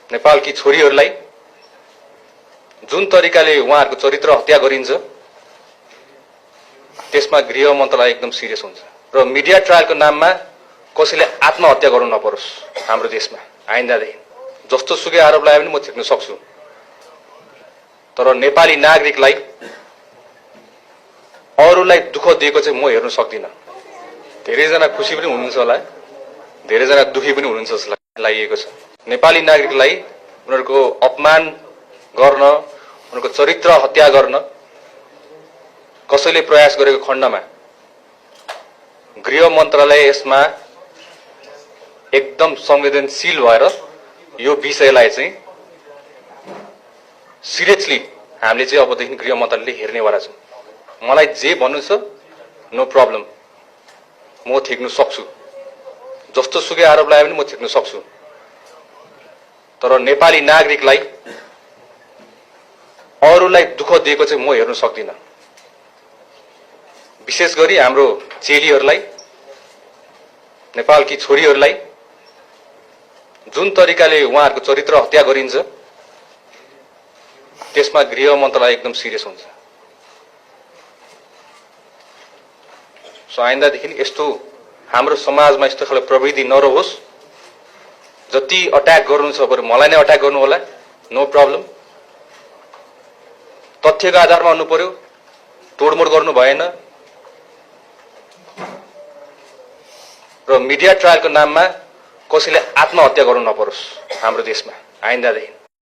नेपालकी छोरीहरूलाई जुन तरिकाले उहाँहरूको चरित्र हत्या गरिन्छ त्यसमा गृह मन्त्रालय एकदम सिरियस हुन्छ र मिडिया ट्रायलको नाममा कसैले आत्महत्या गर्नु नपरोस् हाम्रो देशमा आइन्दादेखि। जस्तो सुकै आरोप लगाए पनि म थिच्न सक्छु, तर नेपाली नागरिकलाई अरूलाई दुःख दिएको चाहिँ म हेर्न सक्दिनँ। धेरैजना खुसी पनि हुनुहुन्छ होला, धेरैजना दुखी पनि हुनुहुन्छ जस्तो लागिएको छ। नेपाली नागरिकलाई उनीहरूको अपमान गर्न, उनीहरूको चरित्र हत्या गर्न कसैले प्रयास गरेको खण्डमा गृह मन्त्रालय यसमा एकदम संवेदनशील भएर यो विषयलाई चाहिँ सिरियसली हामीले चाहिँ अबदेखि गृह मन्त्रालयले हेर्नेवाला छौँ। मलाई जे भन्नु छ नो प्रब्लम, म थिक्न सक्छु। जस्तो सुकै आरोप लगाए पनि म थिक्न सक्छु, तर नेपाली नागरिकलाई अरूलाई दुःख दिएको चाहिँ म हेर्न सक्दिनँ। विशेष गरी हाम्रो चेलीहरूलाई, नेपालकी छोरीहरूलाई जुन तरिकाले उहाँहरूको चरित्र हत्या गरिन्छ त्यसमा गृह मन्त्रालय एकदम सिरियस हुन्छ। सो आइन्दादेखि यस्तो हाम्रो समाजमा यस्तो खालको प्रवृत्ति नरहोस्। जति अट्याक गर्नु छ बरु मलाई नै अट्याक गर्नु होला, नो प्रब्लम। तथ्यको आधारमा हुनु पर्यो, तोडमोड गर्नु भएन र मिडिया ट्रायलको नाममा कसैले आत्महत्या गर्नु नपरोस् हाम्रो देशमा आइन्दादेखि।